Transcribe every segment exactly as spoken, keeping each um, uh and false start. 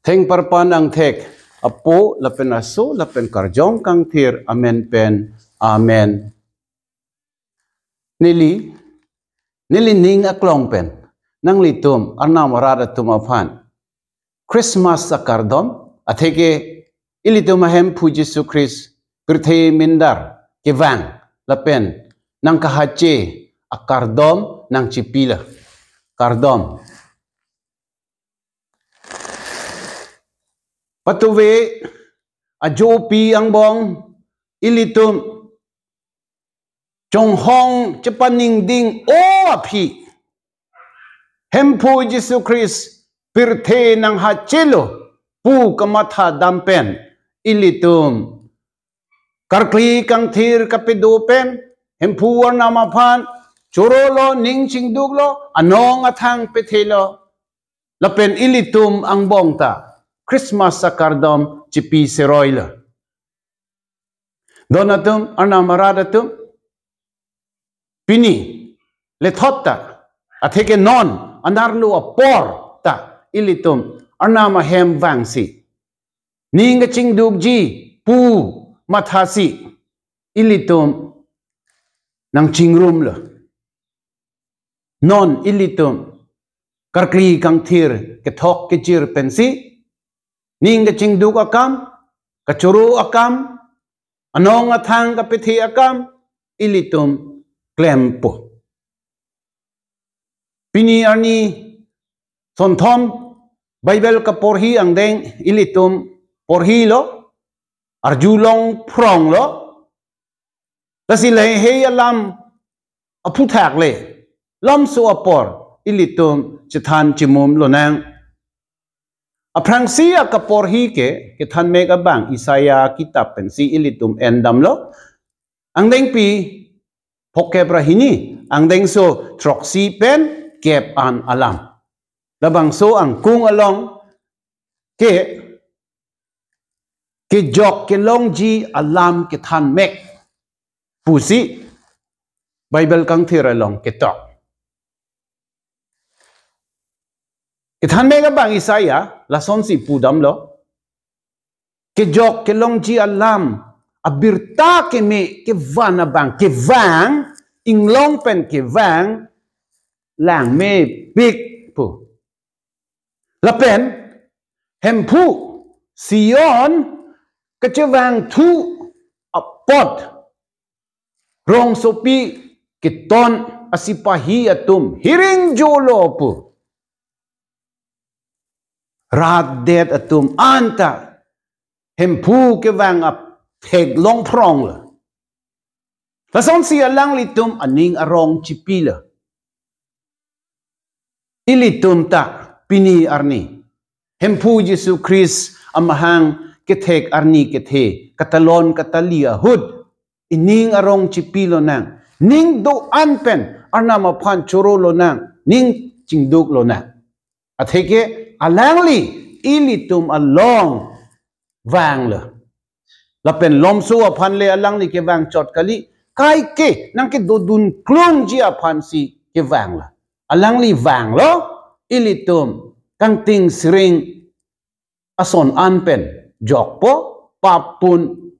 Thengparpan angthek Apo lapen Aso lapen Karjong Kangthir amen pen. Amen. Neli, neli ning aklong pen nanglitum arnam arat atum aphan Christmas akardom, atheke ilitum aHemphu Jisu Christ pirthe mindar kevang lapen nangkahache akardom nangchipilo. Kardom. Patuve ajopi angbong ilitum chonghong chepaningding-o aphi Hemphu Jisu Christ pirthe nanghachelo pu kamatha dam pen ilitum karkli kangthir kapedo pen Hemphu arnam aphan chorolo, ning chingduklo, anong athang pethelo. Lapen ilitum angbong ta Christmas akardom chipi seroilo. Don atum, arnam arat atum, pini lethot ta, atheke non anarlo apor ta ilitum arnam ahem vangsi, ning kachingdukji pu mathasi ilitum nangchingrumlo. Non ilitum karkli kangthir kethok kejir pensi ning kachingduk akam, kachoro akam, anong athang kapethe akam ilitum klempo. Pini arni sonthom Bible kaporhi angdeng ilitum porhilo, arjulong phronglo, lasi lahei alam aphuthak le lomso apor ilitum chethan chimum lonang. Aphrangsi akaporhi ke kethanmek abang Isaiah kitab pensi ilitum endamlo. Angdengpi phokep ra hini, angdengso throksi pen kep an alam. Labangso angkung along ke kejok kelongji alam kethanmek pusi Bible kangthir along ketok. Kethanmek abang Isaiah lasonsi pudamlo. Kejok kelongji alam, abirta keme kevan abang, kevang, inglong pen kevang, langmepik pu. Lapen Hemphu Sion kachevangthu apot rongsopi keton asipahi atum hiring jolo pu. Rat det atum anta Hemphu kevang athek longphronglo. Lasonsi alanglitum aning arong chipilo. Ilitum ta pini arni Hemphu Jisu Christ amahang kethek arni kethe katalon katali ahut ining arong chipilonang, ning do-an pen arnam aphan chorolonang, ning chingduklonang. Atheke alangli ilitum along vanglo. Lapen lomso aphan le alangli kevang chot kali, kaike nangkedodun klongji aphansi kevanglo. Alangli vanglo, ilitum kangting siring ason an pen jokpo, pap pun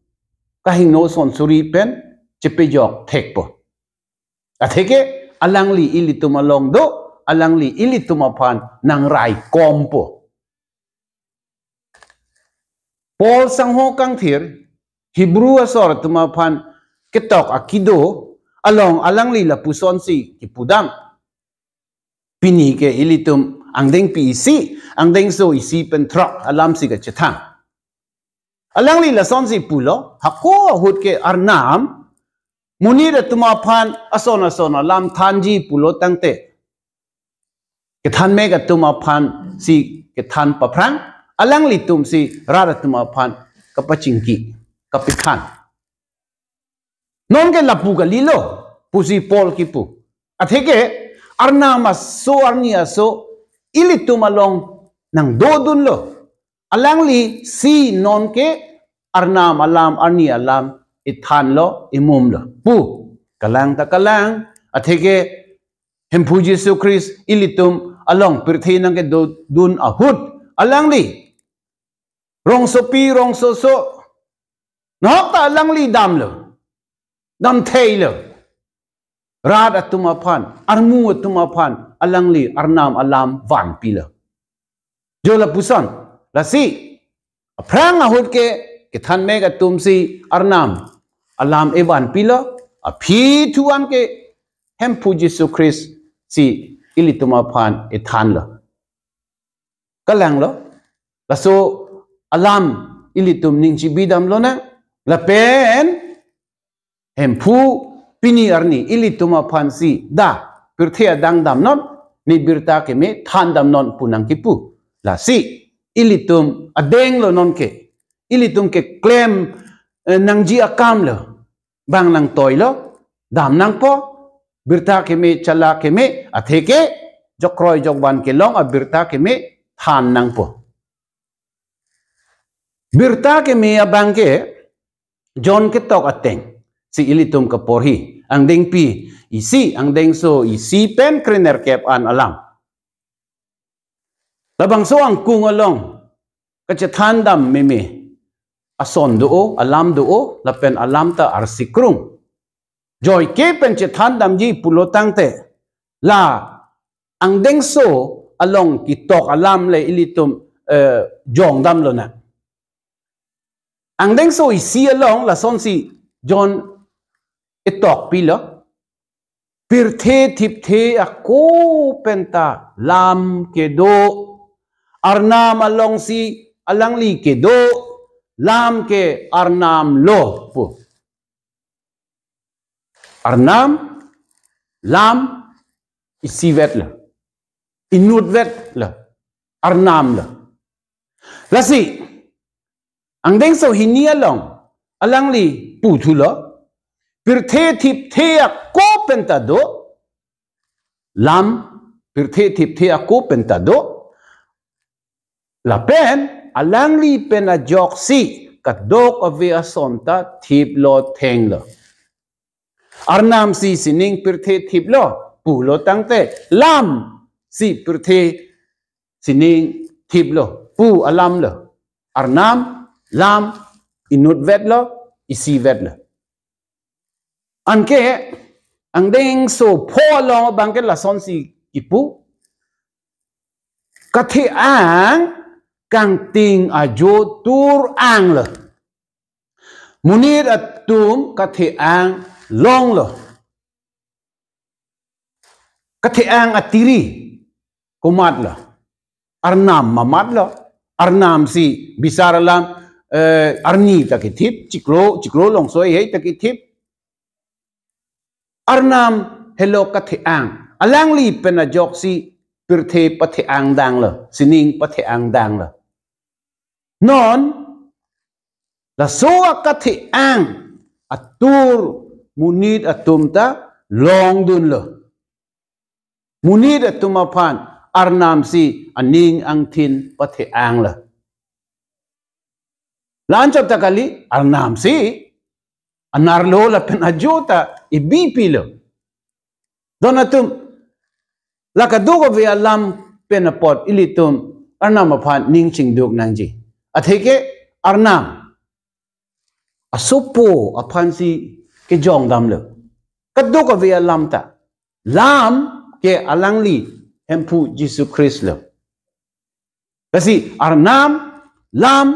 kahingno son suri pen chepejok thekpo. Atheke alangli ilitum along do, alangli ilitum aphan nangraikompo. Paul sangho kangthir Hebrew asor atum aphan ketok akido along alangli lapusonsi kipudam. Pini ke ilitum angdengpi isi, angdengso isi pen throk alamsi kachethang. Alangli lasonsi pulo, hako ahut ke arnam monit atum aphan ason ason alam thanji pulo tangte, kethanmek atum aphansi kethan paphrang, alanglitumsi rat atum aphan kapachingki, kapethan. Nonke lapu kalilo, pusi Paul kipu. Atheke arnam aso arni aso ilitum along nangdodunlo. Alanglisi nonke arnam alam arni alam ithanlo, imumlo pu. Kalang ta kalang, atheke Hemphu Jisu Christ ilitum along pirthe nangkedodun ahut, alangli Rongsopi, rongsoso. Nahok ta alangli damlo. Damtheilo. Rat atum aphan, armu atum aphan, alangli Arnam alam vanpilo. Jo lapuson, lasi, aphrang ahut ke, kethan mek atum si Arnam alam evanpilo, aphi thuan ke Hemphu Jisu Christ si ilitum aphan ethanlo. Kalanglo, laso alam ilitum ning chibidamlonang, lapen Hemphu pini arni ilitum aphan si da, pirthe adang damnon, ne birta keme than damnon pu nangkipu. Lasi, ilitum adenglo nonke, ilitum keklem, eh, nangji akamlo, bang nangtoilo, dam nangpo, birta keme, chala keme, atheke, jokroi jokvan kelong abirta keme than nangpo. Birta keme abang ke, John ketok ateng si ilitum kaporhi, angdengpi isi, angdengso isi pen krenerkep an alam. Labangso angkung along kachethan dam meme ason do-o, alam do-o, lapen alam ta arsikrung. Joike pen chethan damji pulo tangte, la angdengso along ketok alam le ilitum, eh, jong damlonang. Angdengso isi along lasonsi John etokpilo. Pirthe thipthe ako penta Lam kedo. Arnam alongsi alangli kedo. Lam ke Arnamlo pu. Arnam, Lam, isivetlo. Inutvetlo. Arnamlo. Lasi, angdengso hini along, alangli puthulo, pirthe thipthe ako penta do, Lam, pirthe thipthe ako penta do, lapen, alangli pen ajoksi, kadokave ason ta thiplo thenglo. Arnam si sining pirthe thiplo, pulo tangte, Lam si pirthe sining thiplo, pu alamlo. Arnam, Lam, inutvetlo, isivetlo. Anke, angdengso pho along abang ke lasonsi kipu. Kathe-ang kangting ajo tur-anglo. Monit atum kathe-ang longlo. Kathe-ang atiri komatlo. Arnam mamatlo. Arnam si bisar alam, eh, arni ta kithip, chiklo, chiklo longso hei ta kithip. Arnam helo kathe-ang. Alangli pen ajoksi pirthe pathe-ang danglo, sining pathe-ang danglo. Non, laso akathe-ang atur monit atum ta longdunlo. Monit atum aphan Arnam si aning angthin pathe-anglo. La-an chot ta kali, Arnam si anerlo lapen ajo ta ibipilo. Don atum, la kadokave alam pen apot ilitum Arnam aphan ning chingduk nangji. Atheke Arnam asopo aphansi kejong damlo. Kadokave alam ta. Lam ke alangli Hemphu Jisu Christ lo. Lasi Arnam, Lam,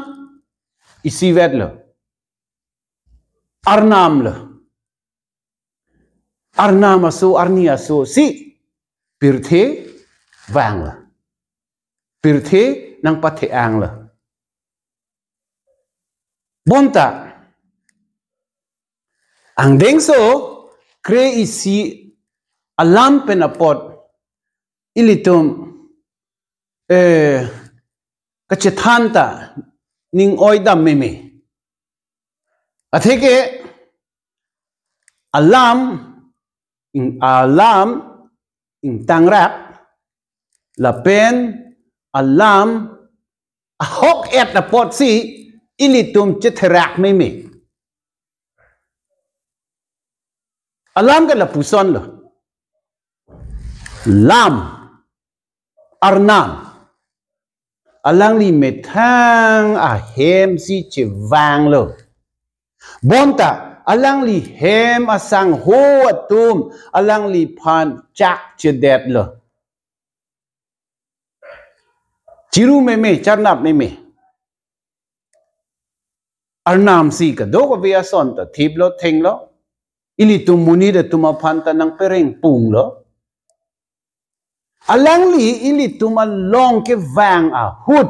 isivetlo. Arnamlo. Arnam aso, arni aso si pirthe vanglo. Pirthe nangpathe-anglo. Bonta, angdengso kre-isi alam pen apot ilitum, eh, kachethan ta ning-oi dam meme. Atheke alam ing-, alam ingtangrak lapen alam ahok-et apotsi ilitum chetherak meme. Alam ke lapusonlo. Lam, Arnam. alangli methang ahem si chevanglo. Bonta alangli hem asangho atum alangliphan chak chedetlo. Chiru meme, charnap meme. Arnam si kadokave ason ta thiplo, thenglo. Ilitum monit atum aphan ta nangpereng punglo. Alangli ilitum along kevang ahut,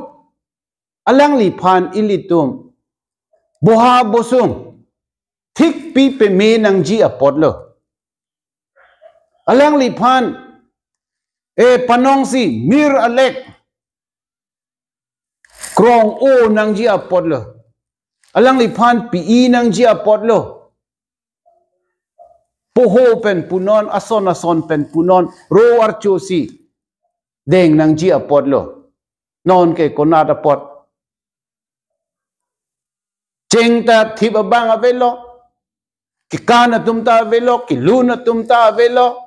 alangliphan ilitum boha bosung thikpi peme nangji apotlo. Alangliphan, e, panong si mir alek krong-o nangji apotlo. Alangliphan pi-i nangji apotlo. Poho pen punon, ason ason pen punon, ro archo si deng nangji apotlo. Nonke konat apot? Cheng ta thip abang avelo, kekan atum ta avelo, kelun atum ta avelo.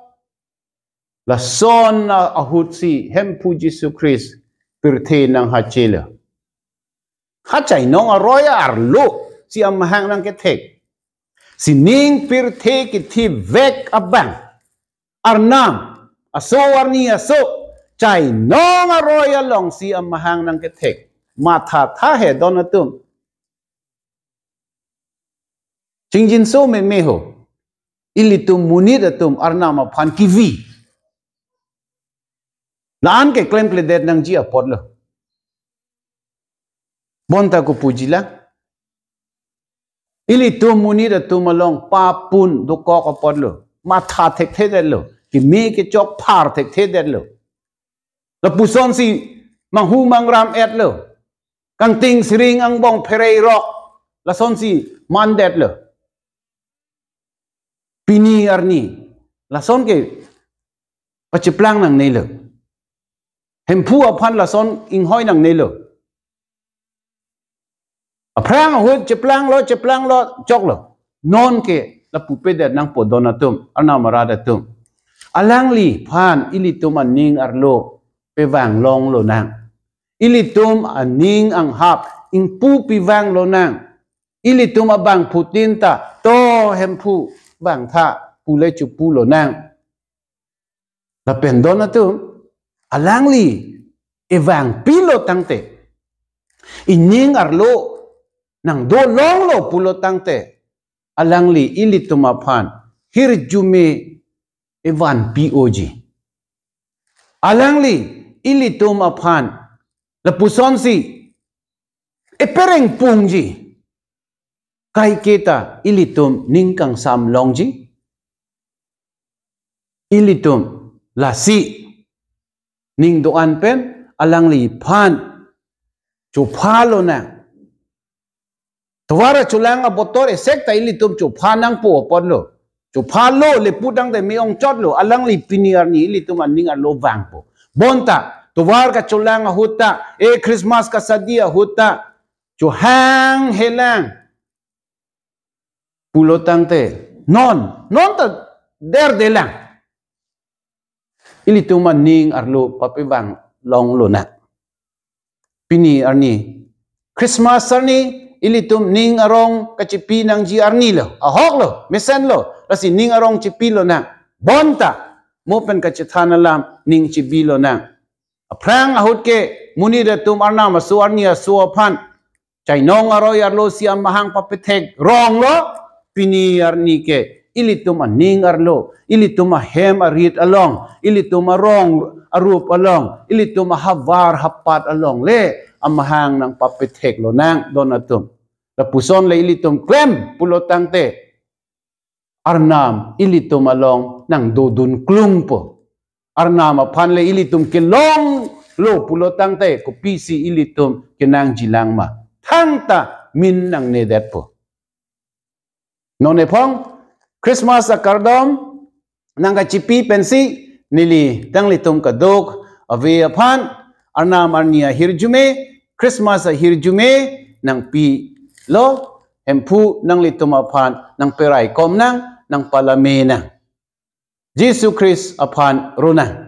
Lason ahut si Hemphu Jisu Christ pirthe nanghachelo. Ha chainong aroi arlo si amahang nangkethek. Sining pirthe kethivek abang, arnam aso arni aso, chainong aroi along si amahang nangkethek. Matha tha he don atum. Chingjinso meme ho. Ilitum monit atum arnam aphan kivi. La-an ke klemkledet nangji apotlo. Bonta kopuji lang? Ilitum monit atum along papun dokok apotlo. Matha thekthedetlo. Keme kechok phar thekthedetlo. Lapuson si manghu mangram etlo. Kangting siring angbong phererok, lason si mandetlo. Pini arni lason ke pacheplang nangnelo. Hemphu aphan lason inghoi nangnelo. Aphrang ahut cheplanglo, cheplanglo, choklo. Nonke lapu pedet nangpo don atum, arnam arat atum. Alangliphan ilitum aning arlo pevang longlonang. Ilitum aning anghap ingpu pivanglonang. Ilitum abangphutin ta, to Hemphu vangtha, pule chepulonang. Lapen don atum, alangli evangpilo tangte, ining arlo nangdolonglo pulo tangte, alangli ilitum aphan hirjume evanpi-oji. Alangli ilitum aphan lapuson si epereng pungji. Kaiketa ilitum ning kangsam longji. Ilitum lasi ning do-an pen alangliphan chophalonang. Tovar acholang abotor esek ta ilitum chopha nangpo apotlo. Chophalo le pu tangte me-ongchotlo, alangli pini arni ilitum aning arlo vangpo. Bonta tovar kacholang ahut ta, e Christmas kasadi ahut ta, chohanghelang pulo tangte, non, non ta derdelang. Ilitum aning arlo papevang longlonang. Pini arni Christmas arni, ilitum ning arong kachepi nangji arnilo, ahoklo, mesenlo, lasi ning arong chepilonang. Bonta mo pen kachethan alam ning chebilonang. Aphrang ahut ke monit atum arnam aso arni aso aphan chainong aroi arlo si amahang papethek ronglo. Pini arni ke ilitum aning arlo, ilitum ahem arit along, ilitum arong arup along, ilitum ahavar hapat along le amahang nangpapetheklonang don atum. Lapuson le ilitum klem pulo tangte, arnam ilitum along nangdodun klungpo. Arnam aphan le ilitum kelonglo pulo tangte, kopisi ilitum kenangjilang ma? Thangta min nangnedetpo. Non ephong Christmas akardom nangkachepi pensi neli nanglitum kadokave aphan arnam arni ahirjume, Christmas ahirjume nangpilo. Hemphu nanglitum aphan nangperaikomnang, nangpalamenang. Jisu Christ aphan ronang.